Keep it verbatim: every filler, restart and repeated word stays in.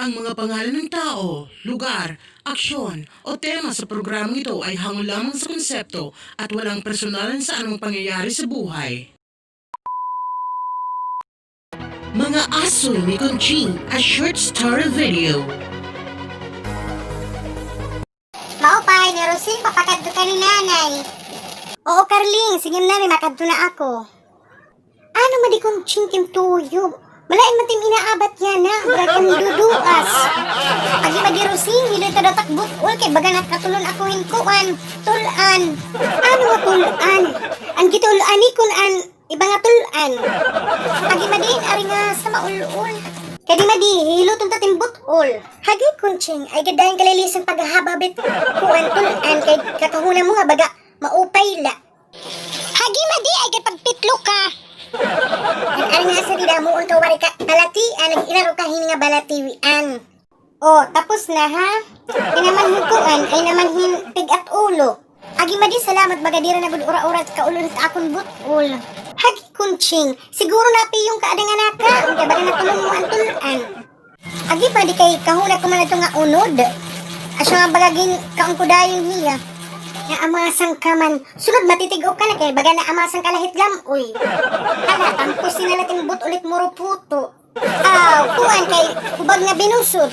Ang mga pangalan ng tao, lugar, aksyon, o tema sa programang ito ay hango lamang sa konsepto at walang personalan sa anumang pangyayari sa buhay. Mga Asoy ni Conching, a short story video. Maupay, ni Rosing, papakadto ka ni Nanay. Oo, Carling, sige na, may makadto na ako. Ano madi Conching tim tuyo? Malain man tim inaabat yana, murag tim duduas. Agi madi Rosing, hiloy ta daw tak but-ol kay baga nakatulon ako hin kuan, tul-an. Ano nga tul-an? An gitul-an ni kun an iba nga tul-an. Agi madi, ari nga sa maul-ol. Kay di madi, hiluton ta tim but-ol. Hagi Conching, ay gadayon kalilisan paghahaba bit kuan tul-an kay kakahuna mo nga baga maupay la. Hagi madi, ay gad pagpitlo ka. An ari nga sa dida, muon ka waray ka balatian, nag-inaro ka hini nga balatian. O, tapos na ha. Ay naman hin kuan, ay naman hin pig-at ulo. Agi madi, salamat baga diri na gud ura-ura ka ulo hit akon but-ol. Hagi Conching, siguro napiyong ka ada nga naka, kay baga natulon mo an tul-an. Agi pa di kay kahuna ko man ato nga unod. Asya nga baga ginkaon ko dayon hiya. Naamasan ka man. Sunod matitig-ok ka na kay baga naamasan ka la hit lam-oy. Hala, tampos na la tim but-ol it muruputo. Aw, kuan kay hubag nga binusot.